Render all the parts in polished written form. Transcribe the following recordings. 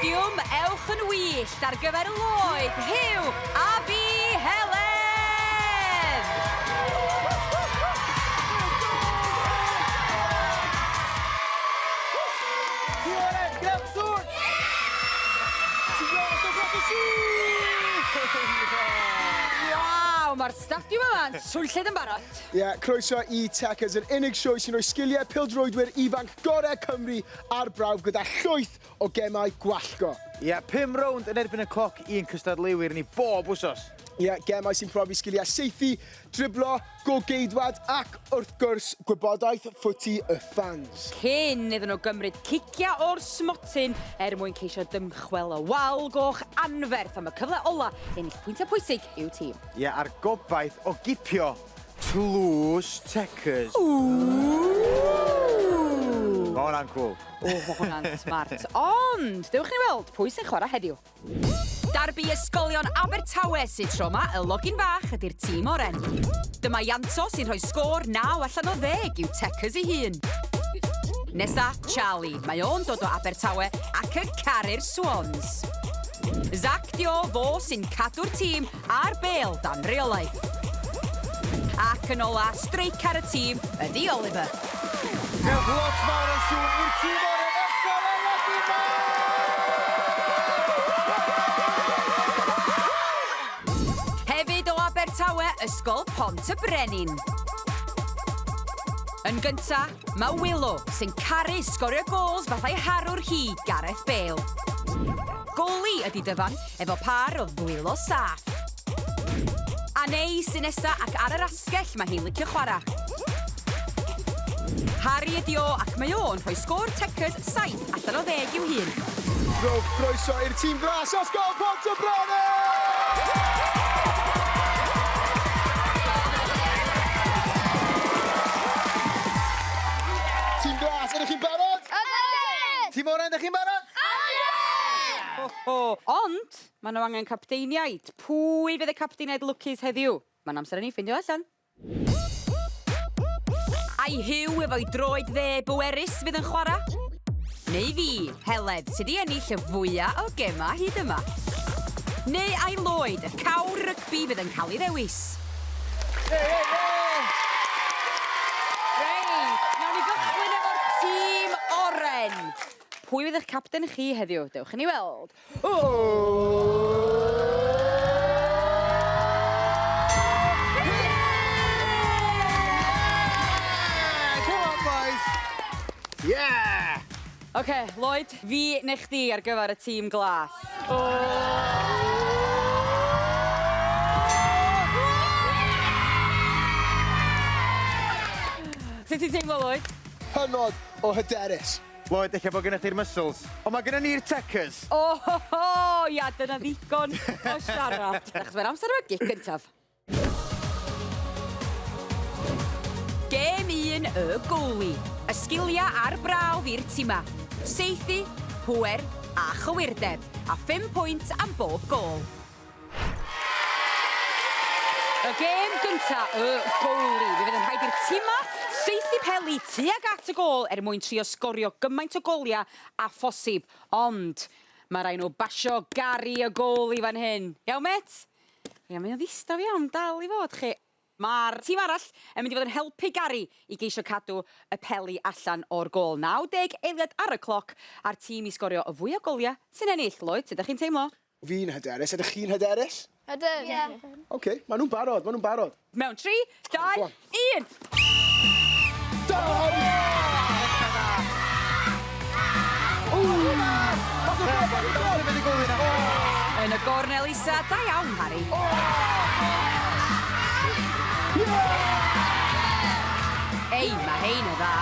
stadiwm, ewch yn wyllt ar gyfer Lloyd, Huw a fi, Helen! Waw, mae'r stadiwm yma'n swnllyd yn barod. Ie, yeah, croeso i Techers, yr unig sioe sy'n rhoi sgiliau pildroedwyr ifanc gorau Cymru ar brawf gyda llwyth o gemau gwallgo. Ie, yeah, 5 rownd yn erbyn y cloc i'n cystadleuwyr ni bob wsos. Ie, yeah, gemau sy'n profi sgiliau seithi, driblo, golgeidwad ac, wrth gwrs, gwybodaeth ffwti y ffans. Cyn iddyn nhw gymryd ciciau o'r smotyn er mwyn ceisio dymchwel y wal goch anferth am y cyfle ola i ennill pwyntiau pwysig i'w tîm. Ie, a'r gobaith o gipio tlws Techers. Mae hwnna'n cŵl. O, mae hwnna'n smart. Ond, dewch ni weld pwy sy'n chwarae heddiw. Darbi ysgolion Abertawe sydd tro 'ma, y login fach ydy'r tîm oren. Dyma Ianto sy'n rhoi sgôr 9 allan o ddeg i'w Techers ei hun. Nesa, Charlie. Mae o'n dod o Abertawe ac yn caru'r Swans. Zac 'di o, fo sy'n cadw'r tîm a'r bêl dan reolaeth. Ac yn ola, streicar y tîm ydy Oliver. Cewch lot fawr o sŵn i'r tîm oren Ysgol y Login Fach! Hefyd o Abertawe, Ysgol Pont y Brenin. Yn gynta, mae Willow, sy'n caru sgorio gols fatha'i harwr hi, Gareth Bale. Goli ydy Dyfan, efo par o ddwylo saff. A Nei sy nesa ac ar yr asgell mae hi'n licio chwarae. Harry ydi o ac mae o'n rhoi sgôr Techers 7 allan o ddeg i'w hun. Rhowch groeso i'r tîm glas, Ysgol Pontypridd! Tîm glas, ydych chi'n barod? Ydyn! Tîm oren, ydych chi'n barod? Ydyn! Ho, ho. Ond, maen nhw angen capteiniaid. Pwy fydd y capteiniaid lwcus heddiw? Mae'n amser i ni ffeindio allan. Ai Huw efo'i droed dde bwerus fydd yn chwarae? Neu fi, Heledd, sydd 'di ennill y fwya o gemau hyd yma? Neu ai Lloyd, y cawr rygbi fydd yn cael ei ddewis? Reit, nawn ni gychwyn efo'r tîm oren. Pwy fydd eich capten chi heddiw? Dewch i ni weld. Come on, boys! Yeah! Oce, Lloyd, fi neu chdi ar gyfer y tîm glas. Sut ti'n teimlo, Lloyd? Hynod o hyderus. Lloyd, ella bod gennych chi'r muscles, ond mae gennym ni'r techers. O, ho, ho, ia, dyna ddigon o siarad. Achos mae'n amser am y gig gyntaf. Gêm 1, y goalie. Y sgiliau a'r brawf i'r timau. Saethu, pŵer a chywirdeb, a phum pwynt am bob gôl. Y gêm gynta, y goalie. Fe fydd yn rhaid i'r timau saethu peli tuag at y gôl er mwyn trio sgorio gymaint o goliau â phosib. Ond mae rhaid nhw basio Gary y goalie fan hyn. Iawn, mêt? Ia, mae o'n ddistaw iawn dal i fod, chi. Mae'r tîm arall yn mynd i fod yn helpu Gary i geisio cadw y peli allan o'r gôl. 90 eiliad ar y cloc a'r tîm i sgorio y fwy o goliau sy'n ennill. Lloyd, sut ydych chi'n teimlo? Fi'n hyderus. Ydych chi'n hyderus? Ydyn. Ie. Oce, maen nhw'n barod, maen nhw'n barod. Mewn 3, 2, 1! Da! Yn y gornel isa, da iawn, Harry. Ei, mae hein yn dda.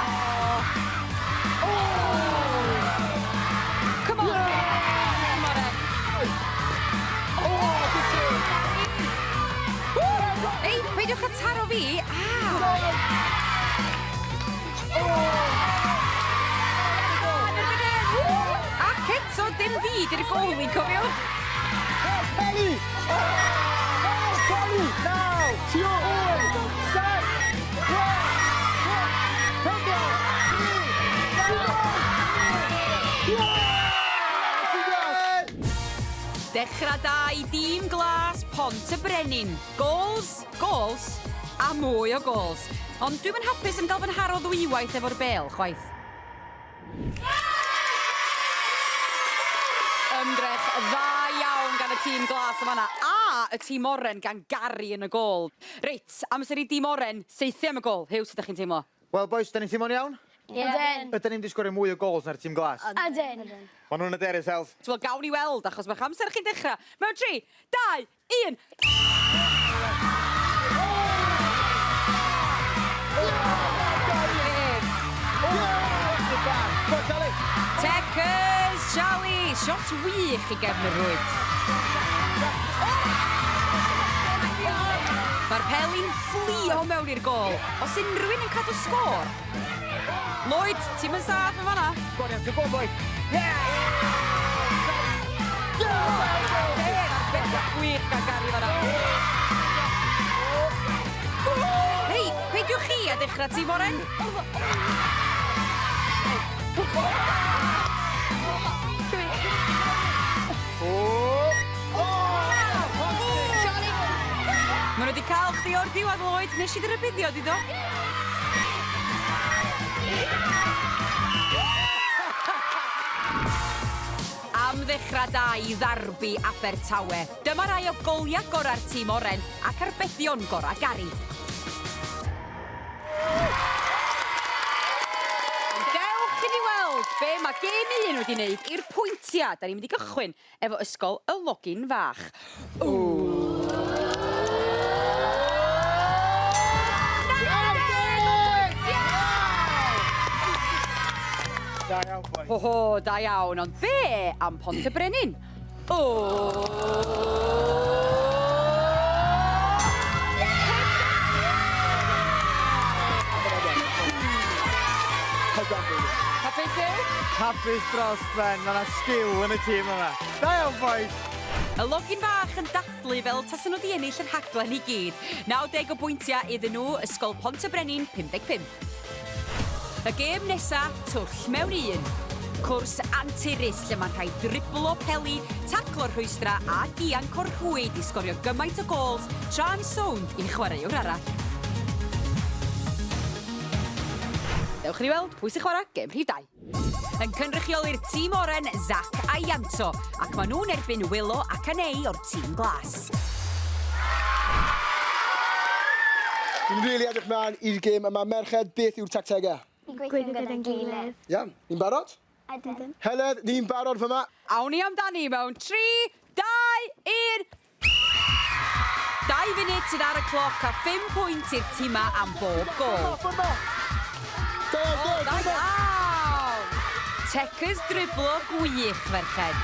Come on! Come on, Em. Ei, peidiwch â taro fi! Ah! Ac eto, dim fi 'di'r goalie, cofiwch! Help, Kelly! Help, Kelly! Naw, wyth, saith, chwech, pump, pedwar, tri, dau, un. Dechrau da i dîm glas Pont y Brenin. Gols, gols, a mwy o gols. Ond dwi'm yn hapus yn gael fy nharo ddwywaith efo'r bêl, chwaith. Ymdrech dda iawn gan y tîm glas yn fan'na, a y tîm oren gan Gary yn y gôl. Reit, amser i dîm oren saethu am y gôl. Huw, sut 'dach chi'n teimlo? Wel bois, 'dan ni'n teimlo'n iawn? Ydyn. Ydyn ni'n mynd i sgorio mwy o gols na'r tîm glas? Ydyn. Ma' nhw'n hyderus, Els. Wel, gawn ni weld, achos mae'ch amser chi'n dechrau mewn 3, 2, 1. Checkers, Charlie! Shot wych i gefn y rwyd. Mae'r peli'n fflio mewn i'r gôl. Os unrhyw un yn cadw sgôr. Lloyd, ti'm yn saff yn fan'na. Go on, Ian, go on, boy. Gwych gan Gary fan'na. Hei, peidiwch chi a dechrau tîm oren. Maen nhw wedi cael chdi o'r diwedd, Lloyd. Nes i dy rybuddio di, do? Am ddechrau da i ddarbi Abertawe. Dyma rai o goliau gorau'r tîm oren ac arbedion gorau Gary. Ond dewch i ni weld be mae gêm un wedi wneud i'r pwyntiau. Da ni'n mynd i gychwyn efo Ysgol y Login Fach. Da iawn, bois. Ho ho, da iawn, ond be am Pont y Brenin? O! Hapus yw? Hapus dros ben, mae yna sgil yn y tîm yma. Da iawn, bois! Y login bach yn dathlu fel tasen nhw 'di ennill y rhaglen i gyd. 90 o bwyntiau iddyn nhw, Ysgol Pont y Brenin 55. Y gêm nesa, twll mewn un. Cwrs anturus lle mae'n rhaid driblo peli, taclo'r rhwystra a dianc o'r rhwyd i sgorio gymaint o gols tra'n sownd i chwaraewr arall. Dewch i ni weld pwy sy'n chwarae gêm rhif 2. Yn cynrychioli'r tîm oren, Zac a Ianto, ac maen nhw'n erbyn Willow ac Anei o'r tîm glas. Dwi'n rili edrych mlaen i'r gêm yma. Merched, beth yw'r tactegau? Ni'n gweithio gyda'n gilydd. Iawn, ni'n barod? Ydyn. Heledd, ni'n barod fyma. Awn ni amdani mewn 3, 2, 1... Dau funud sydd ar y cloc a phum pwynt i'r timau am bob gôl. Da iawn, O, da da iawn! Checkers driblo gwych, ferched.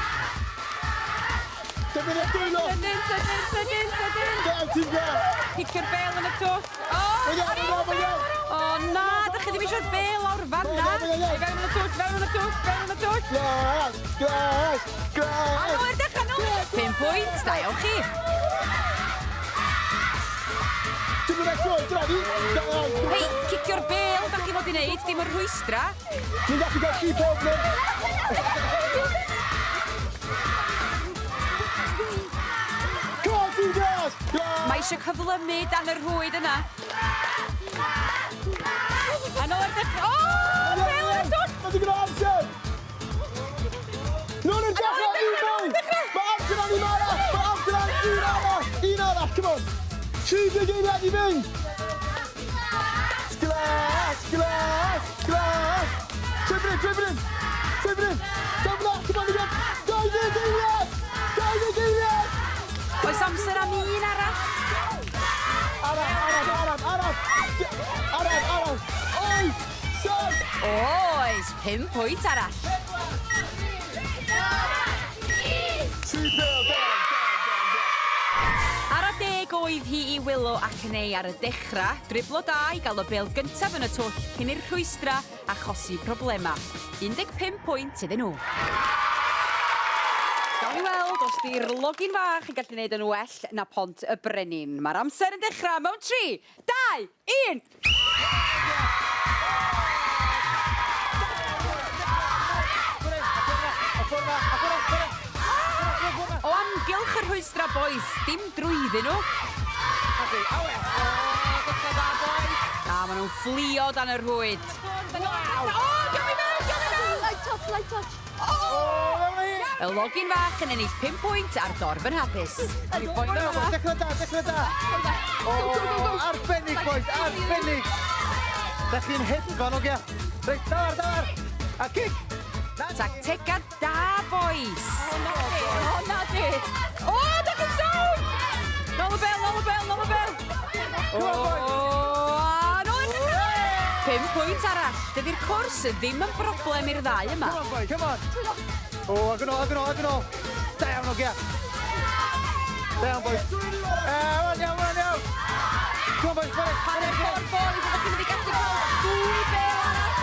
Dyfyniad dwylo! Sydyn, sydyn, sydyn, sydyn! Da iawn, tîm glas! Cicio'r bêl yn y twll. O! Mae'n iawn, mae'n iawn, mae'n iawn! O na, dych chi ddim eisiau'r bêl lawr fan'na. Mae'n iawn, mae'n iawn. Ei, fewn yn y twll, fewn yn y twll, fewn yn y twll. Glas, glas, glas! A nôl i'r dechrau, nôl i'r dechrau. Pum pwynt, da iawn chi. Dyfyniad dwylo, dyna ni! Da iawn! Hei, cicio'r bêl, da chi fod i wneud, dim y rhwystra. Ni'n gallu cael tri pob neu. Come on, tîm glas! Glas! Mae eisiau cyflymu dan y rhwyd yna. A nôl i'r dechrau. O! Bêl yn y twll! Mae digon o amser! Nôl i'r dechrau, un mewn! Mae amser am un arall! Mae amser am un arall! Un arall, come on! 30 eiliad i fynd! Glas, glas, glas! Trefnu, trefnu! Trefnu! Come on, come on, come on! 20 eiliad! 20 eiliad! Oes amser am un arall? Araf, araf, araf, araf! Araf, araf! Wyth! Saith! Oes, pum pwynt arall. Tri pêl, down, down, down, down. Ar y deg oedd hi i Willow ac Neu ar y dechrau, driblo da i gael y bêl gyntaf yn y twll cyn i'r rhwystra achosi problemau. 15 pwynt iddyn nhw. Gawn ni weld os di'r login fach yn gallu gwneud yn well na Pont y Brenin. Mae'r amser yn dechrau mewn 3, 2, 1... O amgylch rhwystrau, bois, dim drwyddyn nhw. Awe! O, dechrau da, bois! A maen nhw'n fflio dan y rhwyd. Waw! O, diolch i mewn, diolch i mewn! Light touch, light touch. O! Mewn i! Y login fach yn ennill 5 pwynt a'r dorf yn hapus. Dechrau da, dechrau da! O, arbennig, bois, arbennig! Da chi'n hedfan, ogia. Reit, dawar, dawar! A cic! Tactega da, bois! O, na di! O, na di! O, da chi'n sownd! Nôl y bel, nôl y bel, nôl y bel! Come on, boys! O, a nôl i'r dechrau! 5 pwynt arall. Dydi'r cwrs ddim yn broblem i'r ddau yma. Come on, boys, come on! O, ag yn ôl, ag yn ôl, ag yn ôl! Da iawn, ogia! Da iawn, boys. Iawn, iawn, iawn, iawn! Come on, boys, boys! Hanner ffordd, boys, ydych chi'n mynd i gallu cael dwy bel arall.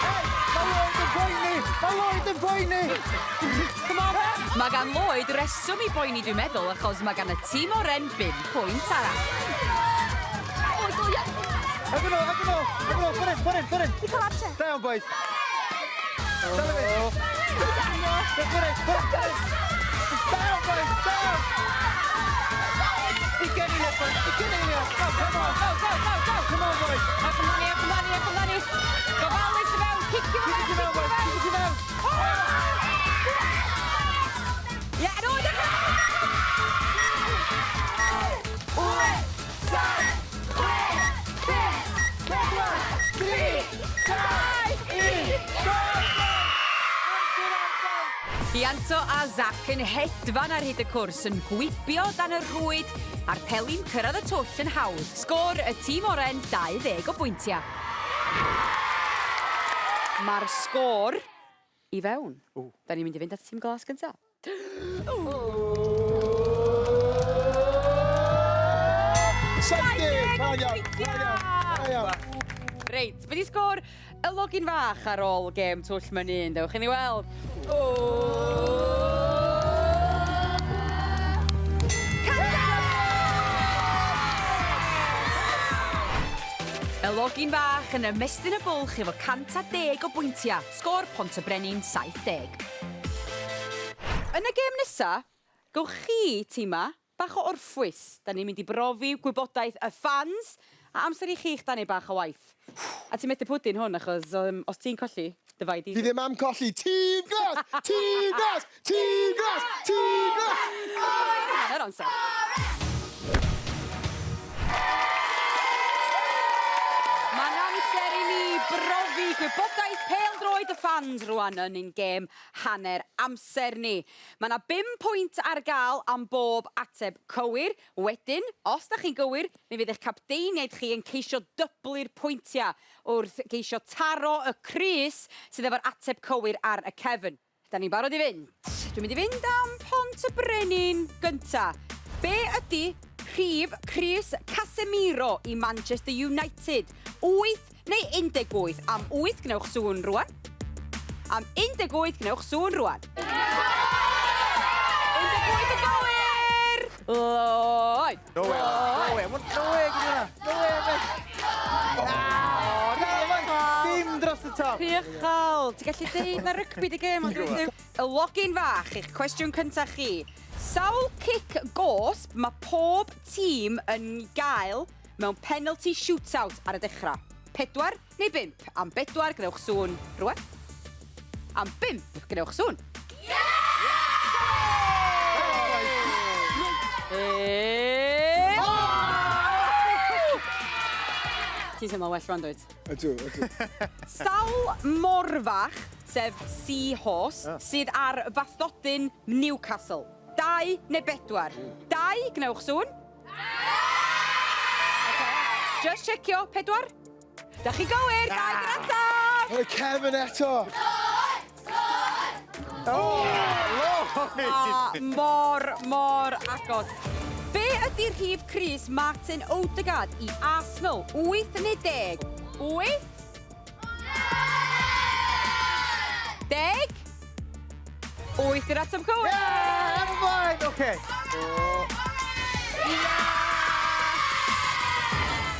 Hey, mae Lloyd yn poeni! Mae Lloyd yn poeni! Come on. Mae gan Lloyd reswm i boeni, dwi'n meddwl, achos mae gan y tîm oren 5 pwynt arall. O, go, ie. Ag yn ôl, ag yn ôl, ag yn ôl, ffordd in, ffordd in, ffordd in. Di cael amser. Da iawn, boys. Dal i fynd. Ffordd in, ffordd in. Da iawn, boys, da iawn. Ugain eiliad, boys, ugain eiliad. Go, come on. Go, go, go, go. Come on, boys. Ac ymlaen ni, ac ymlaen ni, ac ymlaen ni. Gofalus i fewn, cicio Keep it fewn, i fewn, boys, keep it i fewn. Ie, no, dechrau! 8, 7, 6, 5, 4, 3, 2, 1, go! Ianto a Zac yn hedfan ar hyd y cwrs yn gwibio dan y rhwyd a'r peli'n cyrraedd y twll yn hawdd. Sgôr y tîm oren 20 o bwyntiau. Mae'r sgôr i fewn. Da ni'n mynd i fynd at tîm glas gyntaf. 70! o Da iawn, da iawn, da iawn. Reit, be di sgôr y login fach ar ôl gêm twll mewn un? Dewch i ni weld. O! 100! Y login fach yn ymestyn y bwlch efo 110 o bwyntiau. Sgôr Pont y Brenin 70. Yn y gêm nesa, gowch chi, tîma, bach o orffwys. Da ni'n mynd i brofi gwybodaeth y fans a amser i chi'ch danu bach o waith. A ti'n methu pwdin hwn achos os ti'n colli, dy fai di. Fi ddim am colli. Tîm Glas! Tîm Glas! Tîm Glas! Tîm Glas! Hanner amser. Mae'n amser i ni brofi gwybodaeth pêl-droed y fans rwan yn ein gêm hanner amser ni. Mae yna 5 pwynt ar gael am bob ateb cywir. Wedyn, os da chi'n gywir, mi fydd eich capteiniaid chi yn ceisio dyblu'r pwyntiau wrth geisio taro y crys sydd efo'r ateb cywir ar y cefn. Da ni'n barod i fynd. Dwi'n mynd i fynd am Pont y Brenin gynta. Be ydy rhif crys Casemiro i Manchester United? 8 neu 18? Am 8 gnewch sŵn rwan. Am 18 gnewch sŵn rwan. 18 yn gywir! Lloyd! No way, no way, no way, gyda hwnna. No way, mate. Ah, dim dros y top. Rhychal, ti'n gallu deud na rygbi di gêm, ond dwi'n Y login fach, eich cwestiwn cyntaf chi. Sawl cic gosb mae pob tîm yn gael mewn penalty shootout ar y dechrau? 4 neu 5? Am 4, gnewch sŵn rwan. Am 5, gnewch sŵn. Yeah! Ti'n teimlo well rwan, dwyt? Ydw, ydw. Sawl morfach, sef Seahorse, sydd ar fathodyn Newcastle? 2 neu 4? 2, gnewch sŵn. Okay. Just checio, 4. Da chi gywir, 2 dy'r ateb! Oi, Kevin eto. Oh, Lloyd! A mor, mor agos. Be ydy'r rhif crys Martin Odegaard i Arsenal? 8 neu 10? 8? 10? 8 yw'r ateb cywir! Yeah, ar y blaen, oce.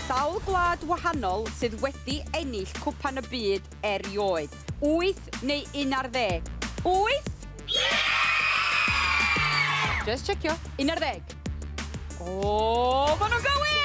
Sawl gwlad wahanol sydd wedi ennill cwpan y byd erioed? 8 neu 11? 8? Just checio. 11. O, maen nhw'n gywir!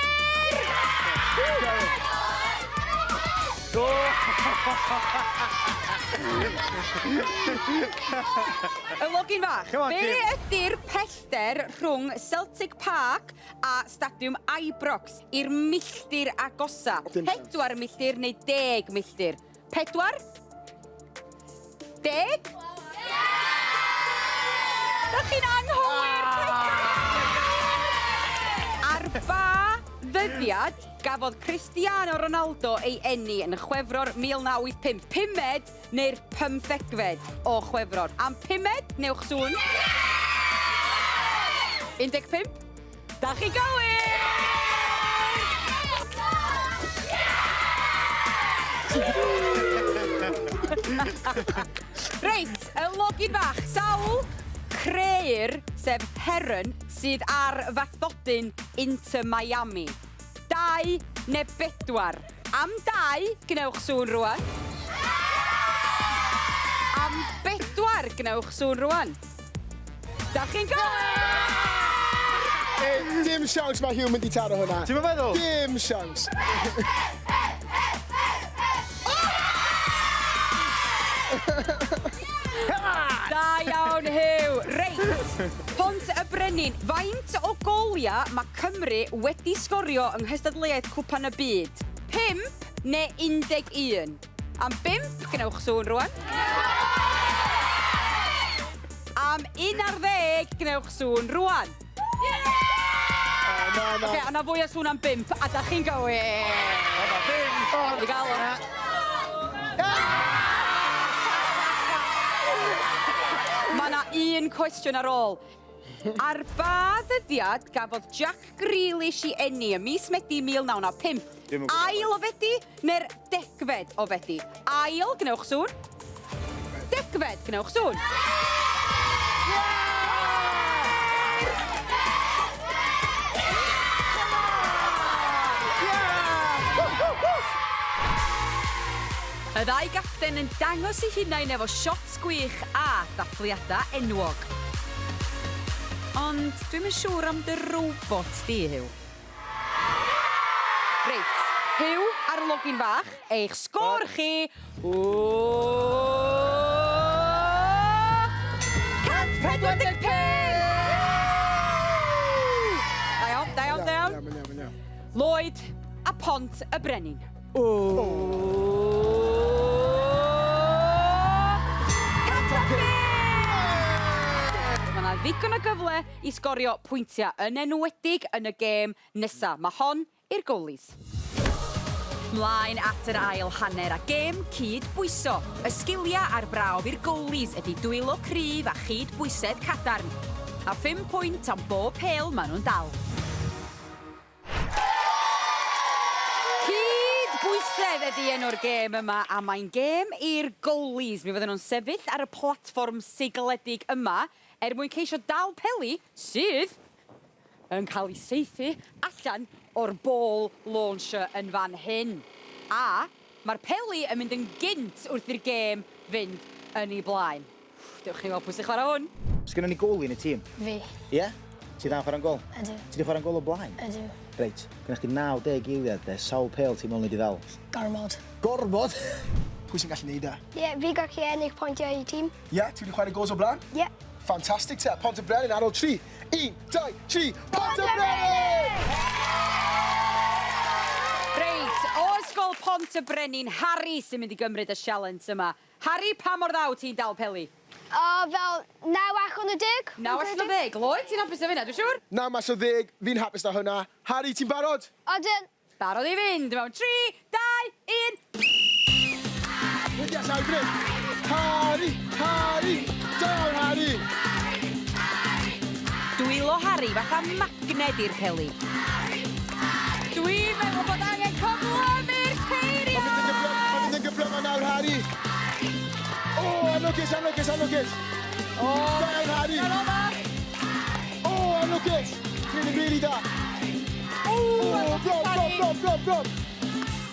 Y login fach. Come on, Be team. ydy'r pellter rhwng Celtic Park a Stadiwm Ibrox i'r milltir agosa? Dim siawns. 4 milltir neu 10 milltir? 4? 10? Da chi'n anghywir! Ar ba ddyddiad gafodd Cristiano Ronaldo ei eni yn Chwefror 1985? Pumed neu'r pymthegfed o Chwefror? Am pumed, newch sŵn. 15? Da chi gywir! Reit, y login bach. Sawl crëyr, sef Heron, sydd ar fathodyn Inter Miami? 2 neu 4? Am 2, gwnewch sŵn rwan. Am 4, gwnewch sŵn rwan. Da chi'n gywir! Dim siawns mae Huw mynd i taro hwnna. Ti'm yn meddwl? Dim siawns. Da iawn, Huw. Reit, Pont y Brenin. Faint o golia mae Cymru wedi sgorio yng nghystadleuaeth Cwpan y Byd? 5 neu 11? Am 5, gwnewch sŵn rwan. Am 11, gwnewch sŵn rwan. Na, na. Oce, o'na fwy o sŵn am 5, a da chi'n gywir. I gael o. Mae yna un cwestiwn ar ôl. Ar ba ddyddiad gafodd Jack Grealish i eni ym mis Medi 1995? Dwi'm yn gwbod. Ail o Fedi neu'r degfed o Fedi? Ail, gwnewch sŵn. Degfed, gwnewch sŵn. Y ddau gapten yn dangos eu hunain efo shots gwych a dathliadau enwog. Ond dwi'm yn siŵr am dy robot di, Huw. Reit, Huw ar login fach, eich sgôr chi... 145! Da iawn, da iawn, da iawn. Iawn, iawn, iawn. Lloyd a Pont y Brenin. Mae yna ddigon o gyfle i sgorio pwyntiau yn enwedig yn y gêm nesa. Mae hon i'r goalies. Mlaen at yr ail hanner a gêm cyd bwyso. Y sgiliau a'r brawf i'r goalies ydy dwylo cryf a chyd bwysedd cadarn. A 5 pwynt am bob pêl maen nhw'n dal. Cyd bwysedd ydy enw'r gêm yma, a mae'n gêm i'r goalies. Mi fydden nhw'n sefyll ar y platfform sigledig yma er mwyn ceisio dal peli sydd yn cael ei saethu allan o'r ball launcher yn fan hyn. A mae'r peli yn mynd yn gynt wrth i'r gêm fynd yn ei blaen. Dewch chi weld pwy sy'n chwarae hwn. Sgynnon ni goli yn y tîm? Fi. Ie? Ti dda'n chwarae'n gol? Ydw. Ti 'di chwarae'n gol o blaen? Ydw. Reit, gynna chdi 90 eiliad de, sawl pêl ti'n meddwl nei di ddal? Gormod. Gormod? Pwy sy'n gallu neud e? Ie, yeah, fi gallu ennill pwyntiau i tîm. Ie, yeah, ti wedi chwarae goals o blaen? Ie. Yeah. Fantastic te, Pont y Brenin ar ôl 3. 1, 2, 3, Pont y Brenin! Reit, o ysgol Pont y Brenin, Harry sy'n mynd i gymryd y sialens yma. Harry, pa mor dda wyt ti'n dal peli? O, fel 9 allan o 10. 9 allan o 10. Lloyd, ti'n hapus efo hynna, dwi'n siŵr? 9 mas o 10, fi'n hapus da hwnna. Harry, ti'n barod? Odyn. Barod i fynd mewn 3, 2, 1. Yes, Harry, bryd. Harry, Harry, down Harry. Dwylo Harry fatha magned i'r peli. Dwi'n meddwl bod angen cyflymu'r peiriant! Mae'n mynd yn gyflym nawr, Harry. O, anlwcus, anlwcus, anlwcus. O, Down, Harry. Yn ola. O, anlwcus. Ti'n mynd yn really da. O, O, blob, blob, blob, blob, blob.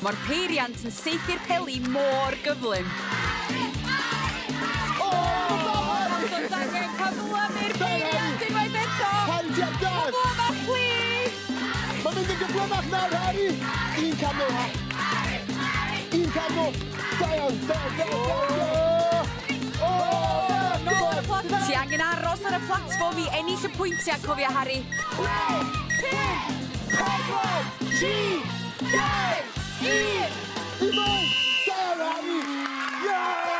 Mae'r peiriant yn saethu'r peli mor gyflym. O, blob, angen cyflymu'r peiriant unwaith eto. Harry, ti ar dân! Cyflymach, please! Mae'n mynd yn gyflymach nawr, Harry! Un cam nôl, Un cam nôl! Da iawn, da, da, da, da! O, na, come on! Ti angen aros ar y platfform i ennill y pwyntiau, cofia, Harry. 5, 4, 3, 2, 1! I mewn! Da iawn, Harry! Yeah!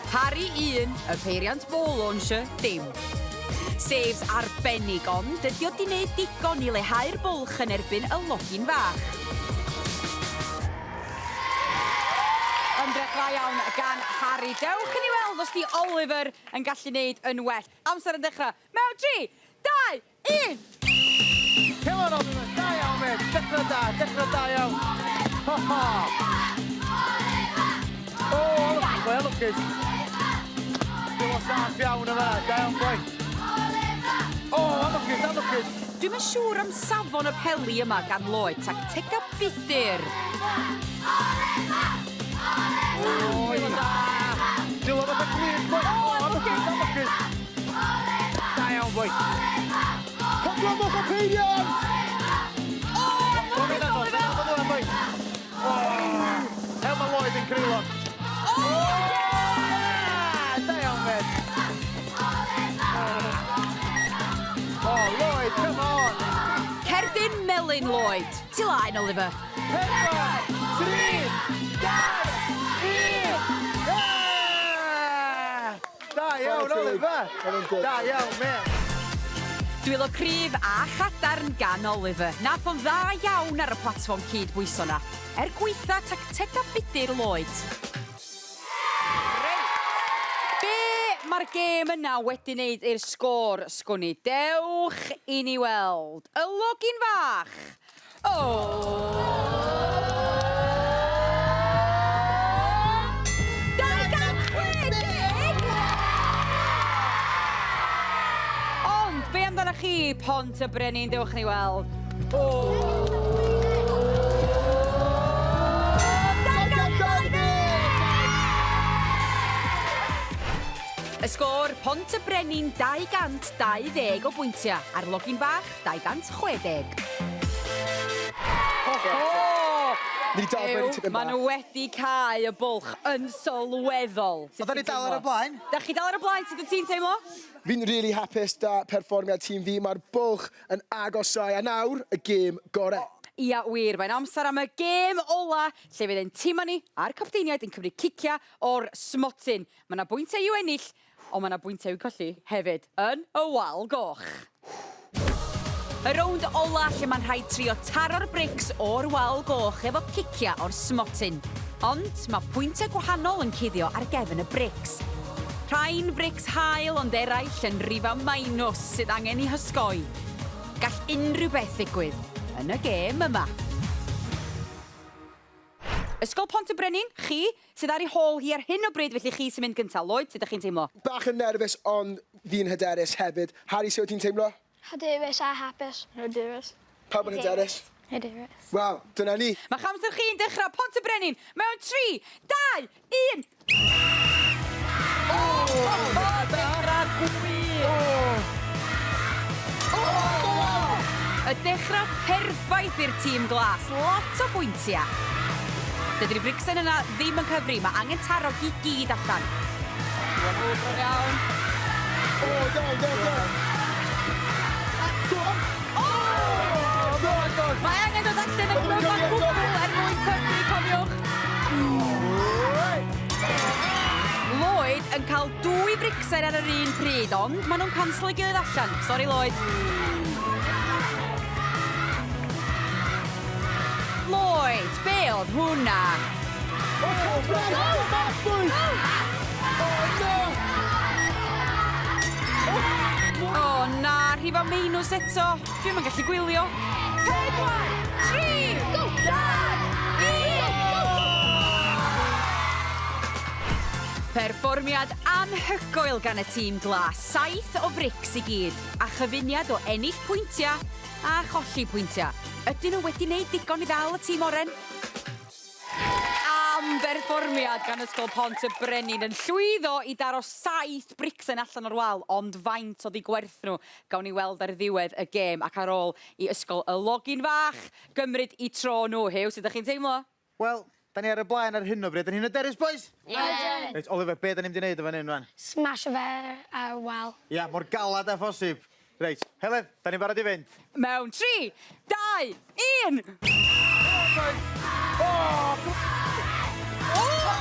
Harry 1, y peiriant ball launcher dim. Saves arbennig, ond dydy o 'di neud digon i leihau'r bwlch yn erbyn y login fach. Ymdrech dda iawn gan Harry. Dewch i ni weld os 'di Oliver yn gallu neud yn well. Amser yn dechrau mewn 3, 2, 1! Come on, Oliver, da iawn, mate. Dechrau da, dechrau da iawn. Ha ha. O, oh, lwcus, lwcus. Dwi'n saff iawn yma, da iawn, boi. O, oh, lwcus, lwcus. Dwi'm yn siŵr am safon y peli yma gan Lloyd, tactega budur. Oi. Dwi'n fatha clir, boi. O, lwcus, lwcus. Da iawn, boi. Cyflymwch y peiriant! O, lwcus, Oliver! Boi. O, hel mae Lloyd yn creulon. O, Ah, da iawn, mate. Oh, Lloyd, come on. Cerdyn melyn, Lloyd. Ti laen, Oliver. 4, 3, 2, 1. Ah! Da iawn, Oliver. Da iawn, mate. Dwylo cryf a chadarn gan Oliver. Nath o'n dda iawn ar y platfform cyd bwyso na. Er gweitha tactega budur Lloyd. Reit. Be mae'r gêm yna wedi wneud i'r sgôr, sgwn i? Dewch i ni weld. Y login fach. O! 260! Ond, be amdano chi, Pont y Brenin? Dewch ni weld. O! 220! Y sgôr, Pont y Brenin 220 o bwyntiau, a'r login bach 260. Ho, ho! Ni 'di dal fyny tipyn Maen bach. nhw wedi cau y bwlch yn sylweddol. Sut Oedden ni ti'n dal ar y teimlo? blaen. Da chi dal ar y blaen, sut wyt ti'n teimlo? Fi'n really hapus da perfformiad tîm fi. Mae'r bwlch yn agosau. A nawr, y gêm gorau. Ia, wir, mae'n amser am y gêm ola, lle fydd ein tîm ni a'r capteiniaid yn cymryd cicia o'r smotyn. Mae yna bwyntiau i'w ennill, ond mae yna bwyntiau i'w colli hefyd yn y wal goch. Y rownd ola lle mae'n rhaid trio taro'r brics o'r wal goch efo cicia o'r smotyn. Ond mae pwyntiau gwahanol yn cuddio ar gefn y brics. Rhain brics hael ond eraill yn rifa minus sydd angen i hysgoi. Gall unrhyw beth ddigwydd yn y gêm yma. Ysgol Pont y Brenin, chi sydd ar ei hôl hi ar hyn o bryd, felly chi sy'n mynd gyntaf. Lloyd, sut ydych chi'n teimlo? Bach yn nerfus, ond fi'n hyderus hefyd. Harry, sut wyt ti'n teimlo? Hyderus a hapus. Hyderus. Pawb yn hyderus? Hyderus. Wel, dyna ni. Mae amser chi'n dechrau Pont y Brenin mewn 3, 2, 1. O, dechrau gwych! Y dechrau perffaith i'r tîm glas. Lot o bwyntiau. Dydy'r bricsen yna ddim yn cyfri. Mae angen taro hi gyd allan. Iawn. O, down, down, down. Go on. O! Mae angen dod allan yn gyfan gwbl er mwyn cyfri, cofiwch. Lloyd yn cael dwy fricsen ar yr un pryd, ond maen nhw'n canslo ei gilydd allan. Sorry, Lloyd. Lloyd, be oedd hwnna? O, come back, boys! Oh, no! O na, rhifa meinws eto. Dwi'm yn gallu gwylio. 4, 3, 2, 1. Perfformiad anhygoel gan y tîm glas. 7 o frics i gyd, a chyfuniad o ennill pwyntiau a cholli pwyntiau. Ydyn nhw wedi wneud digon i ddal y tîm oren? Ambell. berfformiad gan Ysgol Pont y Brenin yn llwyddo i daro 7 bricsen allan o'r wal, ond faint oedd eu gwerth nhw gawn ni weld ar ddiwedd y gêm ac ar ôl i Ysgol y Login Fach gymryd eu tro nhw. Huw, sut ydych chi'n teimlo? Wel, da ni ar y blaen ar hyn o bryd. Da ni'n hyderus, boys? Ydyn. Reit, Oliver, be da ni'n mynd i wneud yn fan hyn rwan? Smasho fe ar y wal. Ia, mor galad â phosib. Reit, Heledd, da ni'n barod i fynd? Mewn 3, 2, 1!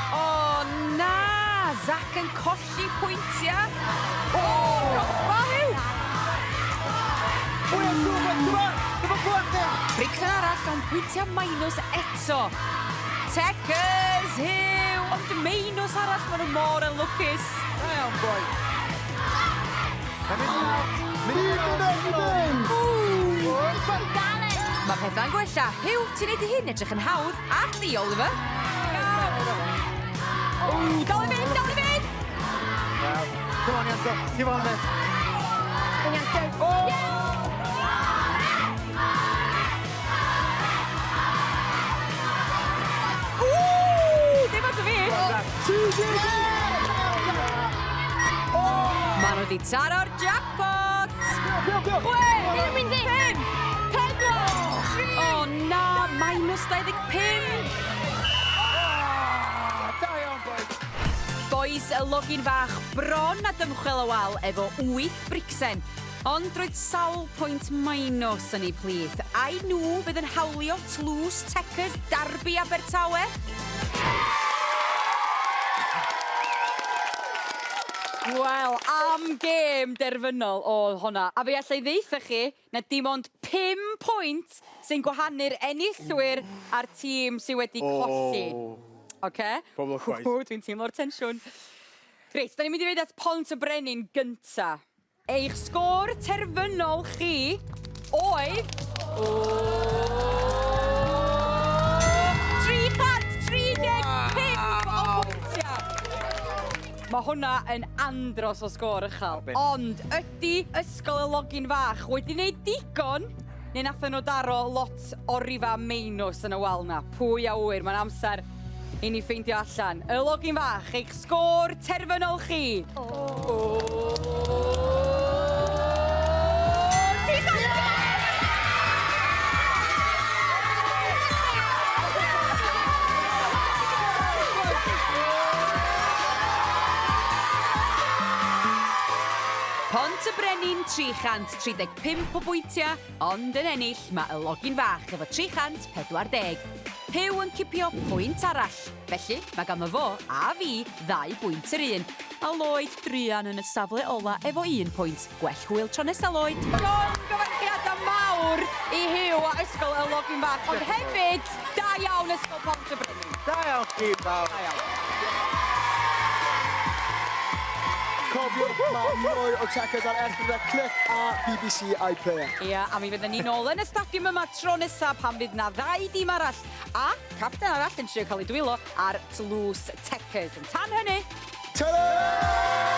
O na! Zac yn colli pwyntiau. O, crossbar, Huw! Mwy o sŵn, boys, come on! Come on, come on! Bricsen arall, ond pwyntiau minus eto. Techers, Huw! Ond minus arall, maen nhw mor yn lwcus. Da iawn, boi. Mynd i fynd! Mae pethau'n gwella. Huw, ti'n neud i hyn edrych yn hawdd. A chdi, Oliver. O, dal i fynd, dal i fynd! Come on, Ianto, ti fo'n fe. Ianto. Ww, ddim ato fi. Maen nhw wedi taro'r jackpot! 6, 5, 4, 3... O na, minus 25! Da iawn, boi. Boys y Login Fach bron a dymchwel y wal efo 8 bricsen. Ond roedd sawl pwynt minus yn eu plith. Ai nhw fydd yn hawlio tlws Techers Derby Abertawe? Wel, am gêm derfynol oedd honna. A fe allai ddeutha chi na dim ond 5 pwynt sy'n gwahanu'r enillwyr a'r tîm sydd wedi colli. Oce? Pob lwc, boys. Ww, dwi'n teimlo'r tensiwn. Reit, da ni'n mynd i fynd at Pont y Brenin gynta. Eich sgôr terfynol chi oedd... 335 o bwyntiau! Mae hwnna yn andros o sgôr uchel. Ond ydy Ysgol y Login Fach wedi wneud digon neu nathon nhw daro lot o rifa meinws yn y wal na? Pwy a ŵyr, mae'n amser i ni ffeindio allan. Y Login Fach, eich sgôr terfynol chi. O! Pont y Brenin 335 o bwyntiau, ond yn ennill mae y Login Fach efo 340. Huw yn cipio pwynt arall, felly mae ganddo fo a fi ddau bwynt yr un. A Lloyd druan yn y safle ola efo un pwynt. Gwell hwyl tro nesa, Lloyd. Llongyfarchiadau mawr i Huw a Ysgol y Login Fach, ond hefyd, da iawn Ysgol Pont y Brenin. Da iawn chi, bawb. Da iawn. Cofiwch, mae mwy o Techers ar S4C Clic a BBC iPlayer. Ia, a mi fydden ni nôl yn y stadiwm yma tro nesa pan fydd na ddau dîm arall a capten arall yn trio cael ei dwylo ar tlws Techers. Yn tan hynny... Ta-ra!